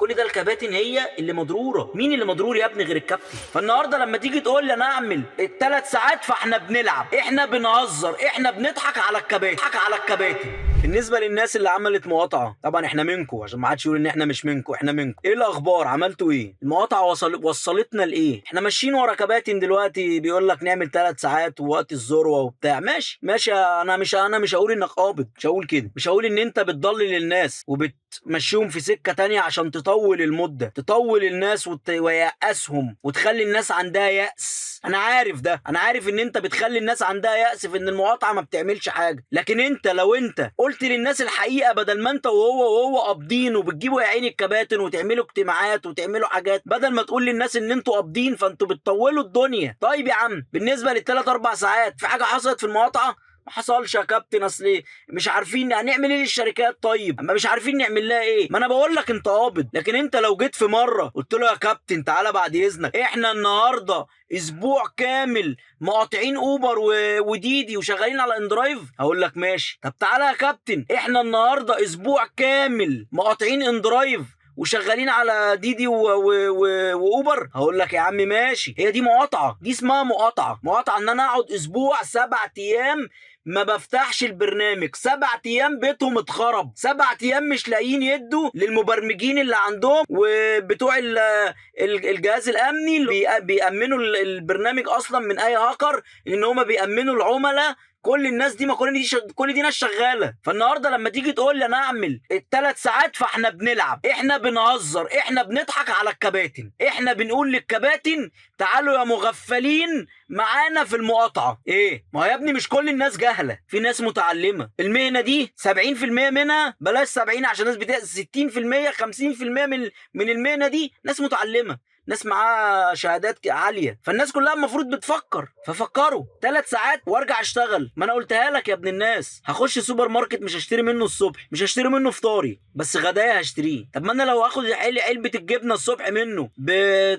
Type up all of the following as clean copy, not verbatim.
كل ده الكباتن هي اللي مضروره. مين اللي مضرور يا ابني غير الكابتن؟ فالنهارده لما تيجي تقول لي انا اعمل ال3 ساعات، فاحنا بنلعب، احنا بنهزر، احنا بنضحك على الكباتن، نضحك على الكباتن. بالنسبة للناس اللي عملت مقاطعه، طبعا احنا منكم، عشان ما حدش يقول ان احنا مش منكم، احنا منكم. ايه الاخبار؟ عملتوا ايه؟ المقاطعة وصلتنا لايه؟ احنا ماشيين ورا كباتن دلوقتي بيقول لك نعمل 3 ساعات ووقت الذروة وبتاع. ماشي ماشي، انا مش هقول انك قابض، مش هقول كده، مش هقول ان انت بتضلل الناس وبتمشيهم في سكة تانية عشان تطول المده، تطول الناس ويأسهم وتخلي الناس عندها يأس. انا عارف ده، انا عارف ان انت بتخلي الناس عندها يأس في ان المقاطعة ما بتعملش حاجه. لكن انت لو انت قلت للناس الحقيقه، بدل ما انت وهو قابضين وبتجيبوا يا عيني الكباتن وتعملوا اجتماعات وتعملوا حاجات، بدل ما تقول للناس ان انتوا قابضين، فانتوا بتطولوا الدنيا. طيب يا عم، بالنسبة لل3 4 ساعات، في حاجة حصلت في المقاطعه؟ ما حصلش يا كابتن. اصل مش عارفين هنعمل ايه للشركات. طيب اما مش عارفين نعمل لها ايه؟ ما انا بقول لك انت قابض. لكن انت لو جيت في مرة قلت له يا كابتن تعالى بعد اذنك، احنا النهارده اسبوع كامل مقاطعين اوبر وديدي وشغالين على اندرايف، هقول لك ماشي. طب تعالى يا كابتن، احنا النهارده اسبوع كامل مقاطعين اندرايف وشغالين على ديدي واوبر، هقول لك يا عم ماشي. هي دي مقاطعه، دي اسمها مقاطعه. مقاطعه ان انا اقعد اسبوع 7 ايام ما بفتحش البرنامج، 7 ايام بيتهم اتخرب، 7 ايام مش لاقيين يدوا للمبرمجين اللي عندهم وبتوع الجهاز الامني اللي بيأمنوا البرنامج اصلا من اي هاكر، ان هم بيأمنوا العملاء. كل الناس دي، ما كل دي ناس شغاله. فالنهارده لما تيجي تقول لي انا اعمل ال3 ساعات، فاحنا بنلعب، احنا بنهزر، احنا بنضحك على الكباتن. احنا بنقول للكباتن تعالوا يا مغفلين معانا في المقاطعه. ايه؟ ما هو يا ابني مش كل الناس جهله، في ناس متعلمة المهنة دي. 70% منها، بلاش 70 عشان الناس بتاع 60%، 50% من المهنة دي ناس متعلمه، ناس معاها شهادات عاليه. فالناس كلها المفروض بتفكر، ففكروا 3 ساعات وارجع اشتغل. ما انا قلتها لك يا ابن الناس، هخش سوبر ماركت مش هشتري منه الصبح، مش هشتري منه فطاري، بس غدايا هشتريه. طب ما انا لو هاخد علبة الجبنة الصبح منه ب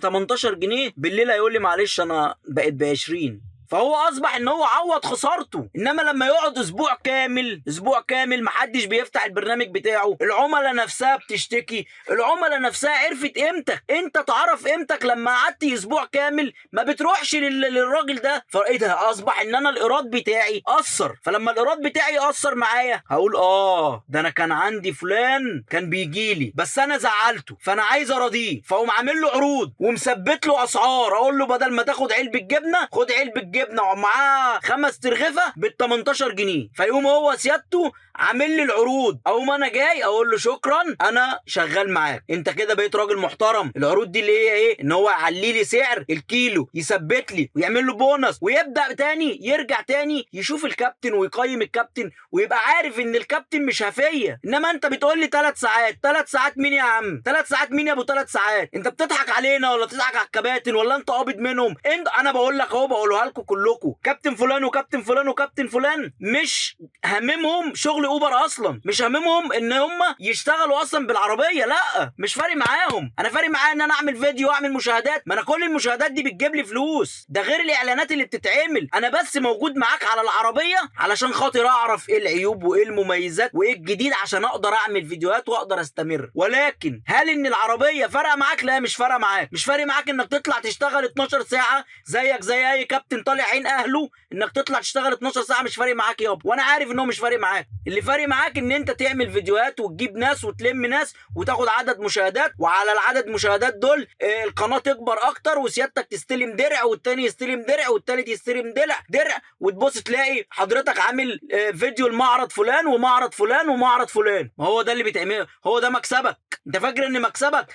18 جنيه، بالليل هيقول لي معلش انا بقت ب 20. فهو اصبح ان هو عوض خسارته. انما لما يقعد اسبوع كامل، اسبوع كامل محدش بيفتح البرنامج بتاعه، العملاء نفسها بتشتكي، العملاء نفسها عرفت قيمتك. انت تعرف قيمتك لما قعدت اسبوع كامل ما بتروحش للراجل ده، فايه ده؟ اصبح ان انا الايراد بتاعي اثر. فلما الايراد بتاعي اثر معايا، هقول اه ده انا كان عندي فلان كان بيجي لي بس انا زعلته، فانا عايز اراضيه، فاقوم عامل له عروض ومثبت له اسعار. اقول له بدل ما تاخد علبة جبنه، خد علبة جبنه ومعاه 5 ترغفه بال 18 جنيه. فيقوم هو سيادته عامل لي العروض، اقوم انا جاي اقول له شكرا، انا شغال معاك، انت كده بقيت راجل محترم. العروض دي اللي هي ايه؟ ان هو يعلي لي سعر الكيلو، يثبت لي ويعمل له بونص، ويبدا تاني يرجع تاني يشوف الكابتن ويقيم الكابتن ويبقى عارف ان الكابتن مش هفيه. انما انت بتقول لي 3 ساعات، 3 ساعات مين يا عم؟ 3 ساعات مين يا ابو 3 ساعات؟ انت بتضحك علينا ولا بتضحك على الكباتن ولا انت قابض منهم؟ انت انا بقول لك اهو، بقولها لكم كلكم، كابتن فلان وكابتن فلان وكابتن فلان مش هاممهم شغل اوبر اصلا، مش هاممهم ان هم يشتغلوا اصلا بالعربيه، لا مش فارق معاهم. انا فارق معايا ان انا اعمل فيديو واعمل مشاهدات، ما انا كل المشاهدات دي بتجيب لي فلوس، ده غير الاعلانات اللي بتتعمل. انا بس موجود معاك على العربية علشان خاطر اعرف ايه العيوب وايه المميزات وايه الجديد، عشان اقدر اعمل فيديوهات واقدر استمر. ولكن هل ان العربية فارقه معاك؟ لا مش فارقه معاك. مش فارق معاك انك تطلع تشتغل 12 ساعة زيك زي اي كابتن طالع عين اهله، انك تطلع تشتغل 12 ساعة مش فارق معاك يابا، وانا عارف ان هو مش فارق معاك. اللي فارق معاك ان انت تعمل فيديوهات وتجيب ناس وتلم ناس وتاخد عدد مشاهدات، وعلى العدد مشاهدات دول القناة تكبر اكتر، وسيادتك تستلم درع، والتاني يستلم درع، والتالت يستلم درع، وتبص تلاقي حضرتك عامل فيديو لمعرض فلان ومعرض فلان ومعرض فلان. ما هو ده اللي بيتعمل، هو ده مكسبك. انت فاكر ان مكسبك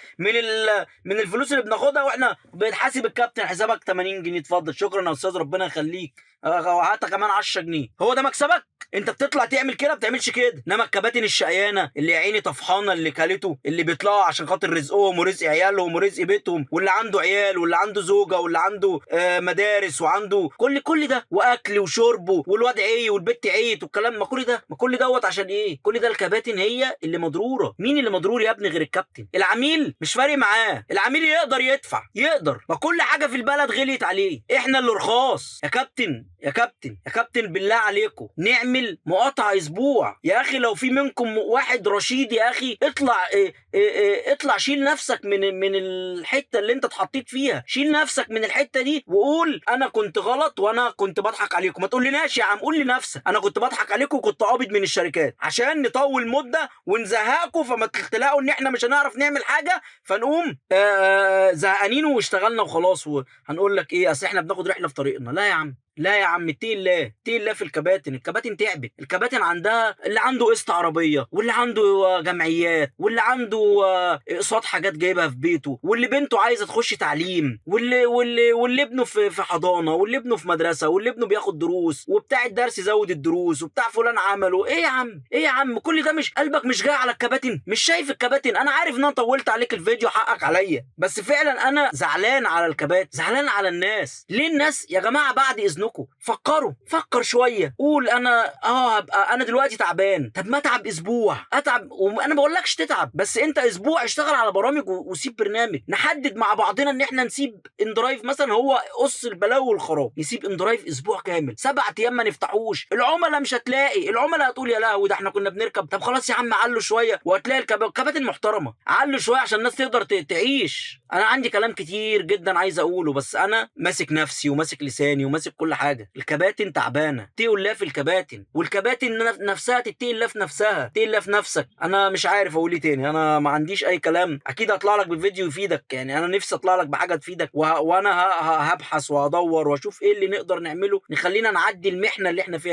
من الفلوس اللي بناخدها واحنا بنحاسب الكابتن؟ حسابك 80 جنيه، اتفضل، شكرا يا استاذ ربنا يخليك، هات كمان 10 جنيه. هو ده مكسبك؟ انت بتطلع تعمل كده؟ ما بتعملش كده. انما الكباتن الشقيانه اللي يا عيني طفحانه اللي كلته، اللي بيطلعوا عشان خاطر رزقهم ورزق عيالهم ورزق بيتهم، واللي عنده عيال واللي عنده زوجه واللي عنده مدارس وعنده كل ده واكل وشرب، والواد عي والبت عيت والكلام، ما كل ده، ما كل دوت عشان ايه؟ كل ده الكباتن هي اللي مضروره. مين اللي مضرور يا ابني غير الكابتن؟ العميل مش فارق معاه، العميل يقدر يدفع، يقدر، ما كل حاجة في البلد غليت عليه، احنا اللي رخاص يا كابتن. يا كابتن، يا كابتن بالله عليكم نعمل مقاطعه اسبوع يا اخي. لو في منكم واحد رشيد يا اخي اطلع، إيه إيه إيه، اطلع شيل نفسك من الحتة اللي انت اتحطيت فيها، شيل نفسك من الحتة دي وقول انا كنت غلط وانا كنت بضحك عليكم. ما تقولناش يا عم، قول لنفسك انا كنت بضحك عليكم وكنت قابض من الشركات عشان نطول مده ونزهقكم، فما تلاقوا ان احنا مش هنعرف نعمل حاجة فنقوم زهقانين واشتغلنا وخلاص. وهنقول لك ايه، اصل احنا بناخد رحله في طريقنا. لا يا عم، لا يا عم، اتقي الله، اتقي الله في الكباتن. الكباتن تعبت، الكباتن عندها اللي عنده قسط عربية، واللي عنده جمعيات، واللي عنده اقساط حاجات جايبها في بيته، واللي بنته عايزه تخش تعليم، واللي ابنه في حضانة، واللي ابنه في مدرسه، واللي ابنه بياخد دروس، وبتاع الدرس زود الدروس، وبتاع فلان عمله ايه يا عم، ايه يا عم كل ده؟ مش قلبك مش جاي على الكباتن؟ مش شايف الكباتن؟ انا عارف ان انا طولت عليك الفيديو، حقك عليا، بس فعلا انا زعلان على الكباتن، زعلان على الناس. ليه الناس يا جماعة بعد اذنكم فكروا، فكر شوية، قول انا هبقى انا دلوقتي تعبان، طب ما اتعب اسبوع، اتعب، وانا ما بقولكش تتعب، بس انت اسبوع اشتغل على برامج وسيب برنامج. نحدد مع بعضنا ان احنا نسيب inDrive مثلا، هو قص البلاوي والخراب، نسيب inDrive اسبوع كامل، 7 ايام ما نفتحوش. العملاء مش هتلاقي، العملاء هتقول يا لهوي ده احنا كنا بنركب. طب خلاص يا عم علوا شوية، وهتلاقي الكباتن محترمه، علوا شوية عشان الناس تقدر تعيش. انا عندي كلام كتير جدا عايز اقوله، بس انا ماسك نفسي وماسك لساني وماسك كل حاجة. الكباتن تعبانة، اتقوا الله في الكباتن، والكباتن نفسها تتقي الله في نفسها، اتقي الله في نفسك. انا مش عارف اقول ايه تاني، انا ما عنديش اي كلام. اكيد هطلع لك بفيديو يفيدك، يعني انا نفسي اطلع لك بحاجة تفيدك، وانا هبحث وهدور واشوف ايه اللي نقدر نعمله نخلينا نعدي المحنة اللي احنا فيها.